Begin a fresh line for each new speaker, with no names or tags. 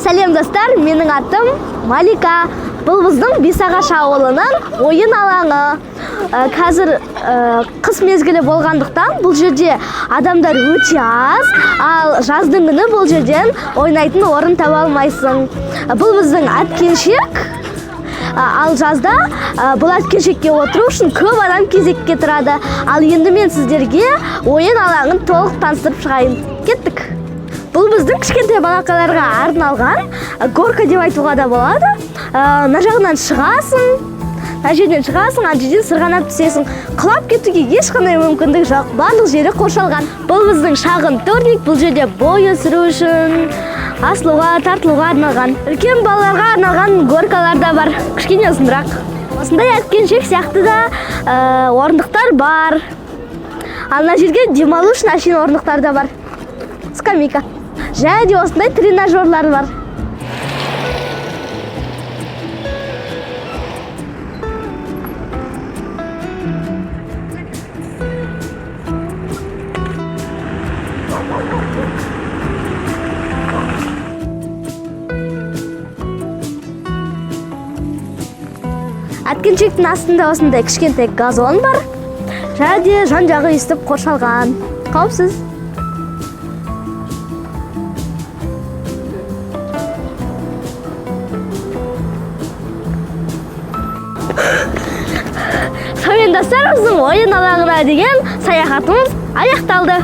Сәлем, достар! Менің атым Малика. Бұл біздің Бесағаш ауылының ойын алаңы. Қазір қыс мезгілі болғандықтан, бұл жерде адамдар өте аз, ал жаздың күні бұл жерден ойнайтын орын таба алмайсың. Бұл біздің әткеншек. Ал жазда бұл әткеншекке отыру үшін көп адам кезекке тұрады. Ал енді мен сіздерге ойын алаңын толық таныстырып шығайын. Кеттік! Бұл біздің кішкентай балақайларға арналған горка деп айтуға да болады. Мына жағынан шығасың, мына жерден шығасың, ана жерден сырғанап түсесің. Құлап кетуге ешқандай мүмкіндік жоқ, барлық жері қоршалған. Бұл біздің шағын турник. Бұл жерде бой өсіру үшін асылуға, тартылуға арналған. Үлкен балаларға арналған горкалар да бар, кішкене ұзынырақ. Осындай әткеншек сияқты да орындықтар бар. Ал мына жерге демалу үшін әшейін орындықтар да бар, скамейка және де осындай тренажерлар бар. Әткеншектің астында осындай кішкентай газон бар және де жан жағы өйстіп қоршалған, қауіпсіз. Сонымен, достар, біздің ойын алаңына деген саяхатымыз аяқталды.